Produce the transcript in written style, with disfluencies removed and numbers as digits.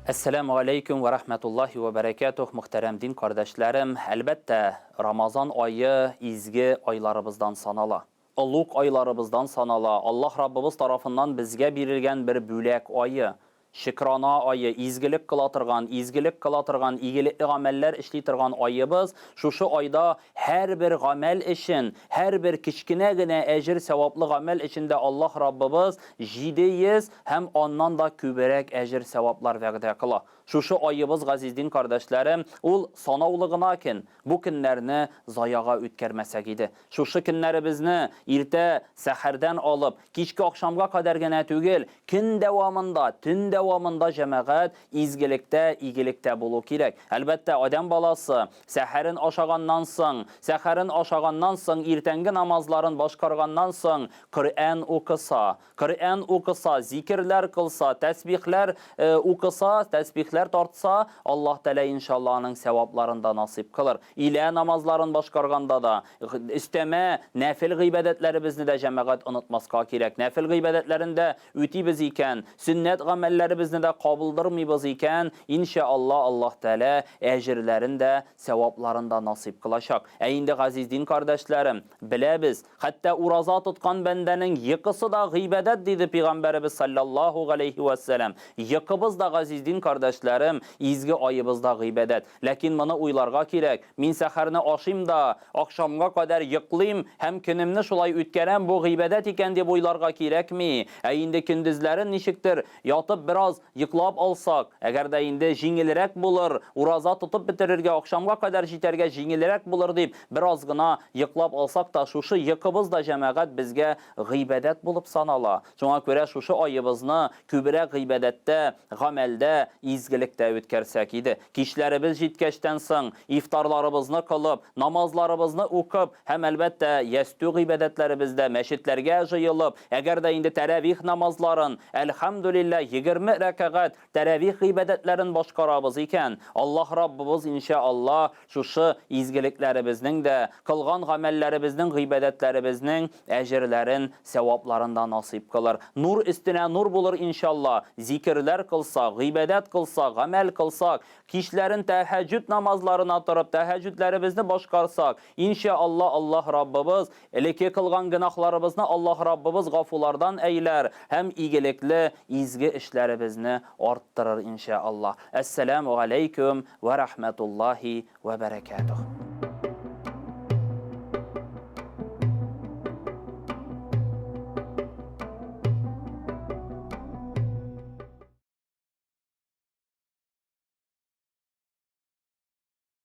Әссәләмү аләйкүм вә рәхмәтуллаһи вә бәрәкәтүһ, мөхтәрәм дин кардәшләрем! Әлбәттә, Рамазан ае изге айларыбыздан санала. Олуг айларыбыздан санала, Аллаһ Раббыбыз тарафыннан безгә бирелгән бер бүләк ае. Шөкрана ае, изгелек кыла торган, изгелек кыла торган, игелекле гамәлләр эшли торган аебыз. Шушы айда һәрбер гамәл өчен, һәрбер кечкенә генә әҗер-сәваплы гамәл өчен дә Аллаһ Раббыбыз 700 һәм аннан да күбрәк әҗер-сәваплар вәгъдә кыла. Шушы аебыз, газиз дин кардәшләрем, ул санаулы гына көн. Бу көннәрне заяга үткәрмәсәк иде. Шушы көннәребезне иртә сәхәрдән алып, кичке ахшамга кадәр генә түгел, көн дәвамында, төн дәвамында җәмәгать изгелектә, игелектә булу кирәк. Әлбәттә, адәм баласы сәхәрен ашаганнан соң, сәхәрен ашаганнан соң, иртәнге намазларын башкарганнан соң, Коръән укыса, Коръән укыса, зикерләр кылса, тәсбихләр укыса, тәсбихләр тартса, Аллаһ Тәгалә иншалла аның сәвапларын да насыйп кылыр. Илә намазларын башкарганда да, өстәмә нәфел гыйбадәтләребезне дә җәмәгать онытмаска кирәк. Нәфел гыйбадәтләрен дә үтибез икән, сөннәт гамәлләребезне дә кабылдырмыйбыз икән, иншалла Аллаһ Тәгалә әҗерләрен дә, сәвапларын да насыйп кылачак. Ә инде газиз дин кардәшләрем, беләбез, Хәтта ураза тоткан бәндәнең йокысы да гыйбадәт, диде пигамбәребез салләллаһу галәйһи вә сәлам. Йокыбыз да, газиз дин кардәшләрем, изге аебыз да гыйбадәт. Ләкин моны уйларга кирәк, мин сәхәрне ашыйм да, ахшамга кадәр йоклыйм һәм көнемне шулай үткәрәм, бу гыйбадәт икән дип уйларга кирәкми. Ә инде көндезләрен ничектер ятып бераз Йоклап алсак, әгәр дә инде җиңелрәк булыр, ураза тотып бетерергә, ахшамга кадәр җитәргә җиңелрәк булыр дип, бераз гына йоклап алсак та, шушы йокыбыз да, җәмәгать, безгә гыйбадәт булып санала. Шуңа күрә шушы аебызны күбрәк гыйбадәттә, гамәлдә, изгелектә үткәрсәк иде. Кичләребез җиткәчтән соң, ифтарларыбызны кылып, намазларыбызны укып һәм, әлбәттә, ястү гыйбадәтләребездә мәчетләргә җыелып, әгәр дә инде тәравих намазларын, әлхәмдүлилләһ, 20 рәкәгать тәравих гыйбадәтләрен башкарабыз икән, Аллаһ Раббыбыз, иншә Аллаһ, шушы изгелекләребезнең дә, кылган гамәлләребезнең, гыйбадәтләребезнең әҗерләрен, сәвапларын да насыйп кылыр. Нур өстенә нур булыр, иншә Аллаһ, зикерләр кылсак, гыйбадәт кылсак, гамәл кылсак, Кичләрен тәһәҗҗүд намазларына торып, тәһәҗҗүдләребезне башкарсак, иншә Алла, Аллаһ Раббыбыз, элекке кылган гөнаһларыбызны Аллаһ Раббыбыз гафулардан әйләр һәм игелекле, изге эшләребезне арттырыр, иншә Алла. Әссәләмү галәйкүм вә рәхмәтуллаһи вә бәрәкәтүһ.